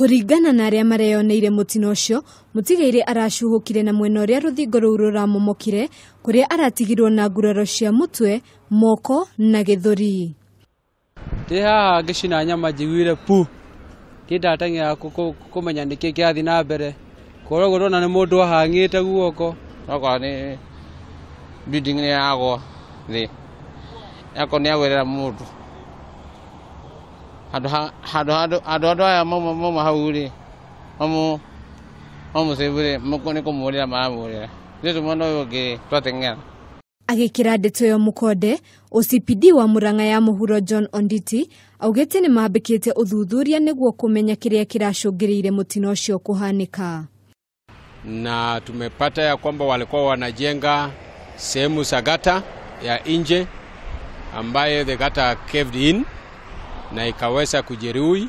Kũringana na arĩa mareyoneire mũtino ũcio, mũtigairĩ aracuhũkire na mwena ũrĩa rũthingo rũu rũramomokire, kũrĩa aratigirwo na nguraro cia mũtwe, moko na gĩthũri. Ndĩ haha ngĩcina nyama njiguire pu ndĩ ndateng'era kũmenya nĩkĩ kĩrathiĩ na mbere korwo ndona nĩ mũndũ ahang'ĩte guoko. Okorwo nĩ building nĩ yagwa thĩ, yakorwo nĩ yagwĩrĩra mũndũ handũ handũ handũ andũ aya mauma hau rĩ, mamũcĩbu rĩ, nĩ kũmũrĩra maramũrĩra. Ithuĩ mwena ũyũ ũngĩ twateng'era. Agĩkĩra ndeto ĩyo mũkonde, OCPD wa Murang'a ya mũhuro John Onditi augĩte nĩ mambĩkĩte ũthuthuria nĩguo kũmenya kĩrĩa kĩracũngĩrĩire mũtino ũcio kũhanĩka. Na tumepata ya kwamba walikuwa wanajenga sehemu za gutter ya nje ambayo the gutter caved in na ikaweza kujeruhi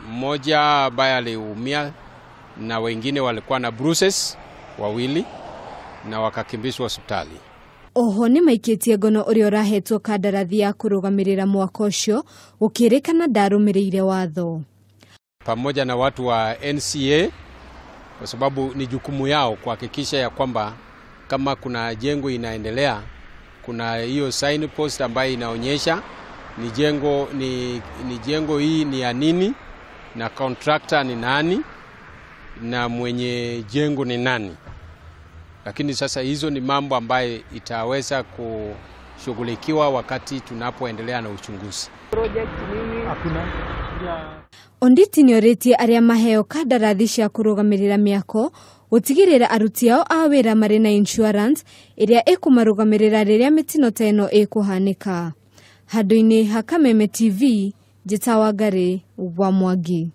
mmoja ambaye aliumia na wengine walikuwa na bruises wawili na wakakimbizwa hospitali. Oho nĩ maikĩtie ngono ũrĩa ũrahetwo kandarathi ya kũrũgamĩrĩra mwako ũcio gũkĩrĩkana ndarũmĩrĩire watho. Pamoja na watu wa NCA, kwa sababu ni jukumu yao kuhakikisha ya kwamba kama kuna jengo inaendelea, kuna hiyo signpost ambayo inaonyesha ni jengo hii ni ya nini na contractor ni nani na mwenye jengo ni nani. Lakini sasa hizo ni mambo ambayo itaweza kushughulikiwa wakati tunapoendelea na uchunguzi. Onditi nĩorĩtie arĩa maheo kandarathi cia kũrũgamĩrĩra mĩako gũtigĩrĩra aruti ao a wĩra marĩ na insurance ĩrĩa ĩkũmarũgamĩrĩra rĩrĩa mĩtino ta ĩno ĩkũhanĩka. Handũ-inĩ ha Kameme TV, Njĩta Wangari wa Mwangi.